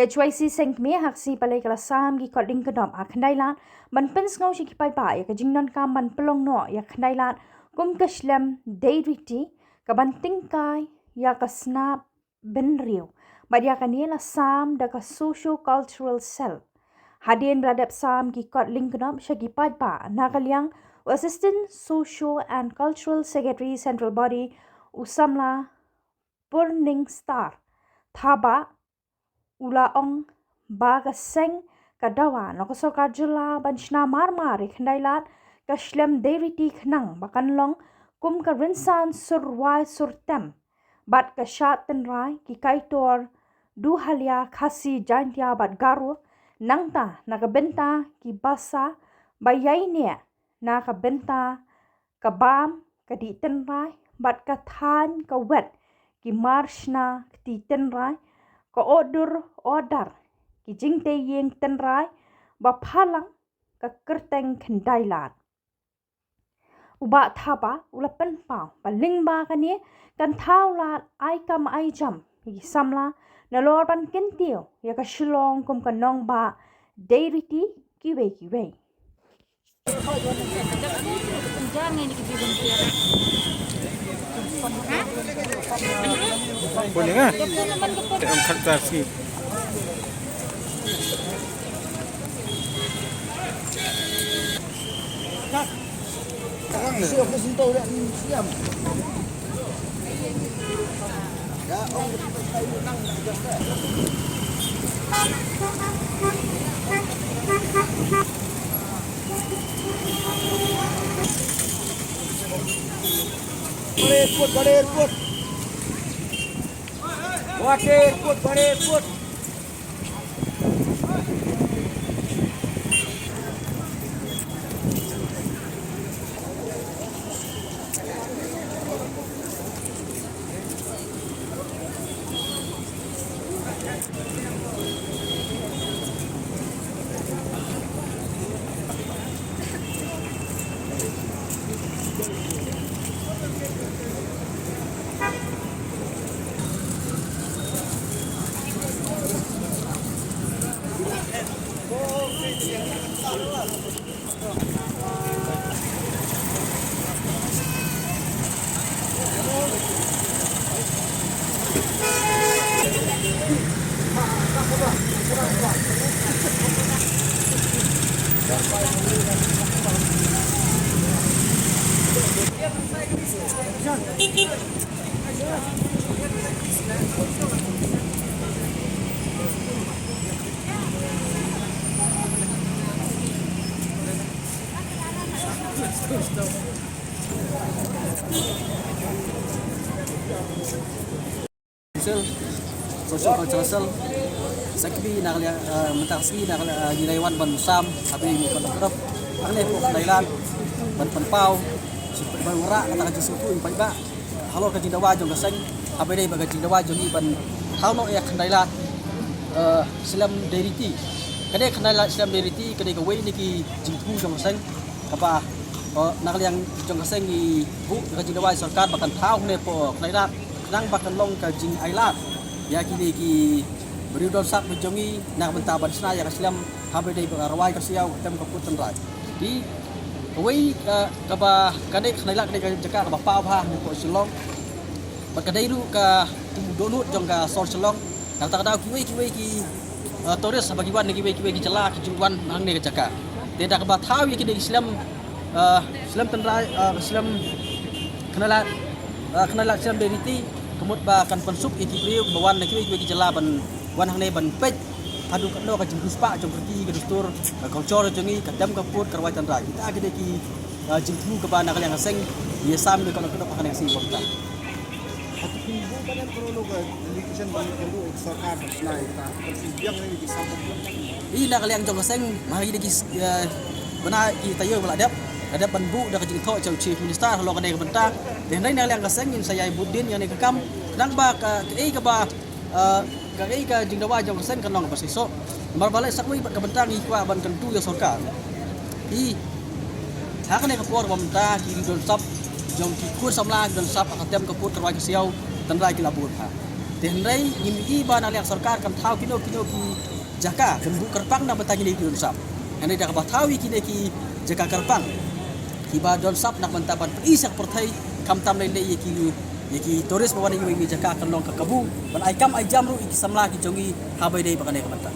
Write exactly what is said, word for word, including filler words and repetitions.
H Y C Seng Kmie ha ka sngi Palei ka la sam ki kot lyngkdop ha Khyndailad ban pynsngew sha ki paidbah ïa ka jingdonkam ban pynlong noh ïa Khyndailad kum ka shlem dei riti kaban tyngkai ïa ka snap bynriew. Bad ïa kane la sam da ka Socio Cultural Cell. Hadien ba la dep sam ki kot lyngkdop sha ki paidbah, na ka liang u Assistant Socio and Cultural Secretary Central Body, u samla Purningstar Thabah, u la ong ba ka seng ka dawa na ka sorkar jylla ban shna marmar ïa Khyndailad ka shlem dei riti khnang ba kan long kum ka rynsan sur rwai sur tem bad ka shad tynrai ki kaitor Duhalia, Khasi, Jaintia bad Garo, nangta na ka bynta ki basa ba ïaineh na ka bynta ka bam ka dih tynrai bad ka thaiñ ka wet, ki mar shna kti tynrai, ka order order, ki jingtei ïing tynrai ba phalang ka kyrteng Khyndailad. U Bah Thabah u la pynpaw ba lyngba kane kan thaw lad ai kam ai jam ïa ki samla nalor ban kyntiew ïa ka Shillong kum ka nongbah dei riti kiwei kiwei. Guwahati Airport, Guwahati Airport. Cell, Social Cultural Cell, sa kmie na ka liang, eh, mynta ka sngi na ka liang, eh, ngi la wan ban sam ha pdeng ka dap. Hangne hapoh Khyndailad ban pynpaw, ban wanrah kata ka jingsngewthuh ïa ki paidbah halor ka jingdawa jong ka seng, ha pdeng ba ka jingdawa jong ngi ban thaw noh ïa Khyndailad, eh, slem dei riti. Ka dei Khyndailad slem dei riti, ka dei kawei na ki jingthmu jong ka seng. Kaba, eh, na ka liang jong ka seng ngi buh ka jingdawa ïa sorkar ba kan thaw hangne hapoh Khyndailad khnang ba kan long ka jingailad ïa kine ki briew don sap jong ngi na ka bynta ban shna ïa ka slem, haba dei ba ka rwai ka siaw, ka tem ka put tynrai. Te kawei, eh, kaba ka dei Khyndailad ka dei ka jaka kaba paw bha hangne hapoh Shillong. Bad ka dei ruh ka dohnud jong ka sor Shillong. Kata ka daw kiwei kiwei ki, eh, tourist haba ki wan na kiwei kiwei ki jylla ki ju wan hangne ka jaka. Te da kaba thaw ïa kine ki slem, eh, slem tynrai, eh, slem Khyndailad, eh, Khyndailad slem dei riti, ka mut ba kan pynsuk ïa ki briew ba wan na kiwei kiwei ki jylla ban wan hangne ban peit haduh katno ka jingriewspah jong ka riti ka dustur, ka culture jong ngi, ka tem ka put, ka rwai tynrai. Kita ki dei ki, eh, jingthmu kaba na ka liang ka seng ngi ïa sam ïa kano kano ka liang ka seng ba mynta. I na ka liang jong ka seng, ma ngi dei ki, eh, bna ki taïew ba la dep, la dep ban buh da ka jingthoh jong u Chief Minister halor kane ka bynta. Te hynrei na ka liang ka seng ngin sa ïai bud dien ïa kane ka kam. Khnang ba ka, kaei kaba, eh, kaei ka jingdawa jong ka seng kan long kaba shisha. Namar balei sa kawei bad ka bynta ngi kwah ban kyntu ïa sorkar. I ha kane ka por ba mynta ki don sap jong ki khun samla ki don sap ha ka tem ka put ka rwai ka siaw tynrai ki la bud ha. Te hynrei ngim i ba na liang sorkar kam thaw kino kino ki jaka ban buh kyrpang na bynta kine ki don sap. Hynrei da kaba thaw ïa kine ki jaka kyrpang kiba don sap na bynta ban pyni sha ka pyrthei, khamtam lei lei ïa ki, ïa ki tourist ba wan ïa ki jaka, kan long ka kabu ban ai kam ai jam ruh ïa ki samla ki jong ngi ha ba ïadei bad kane ka bynta.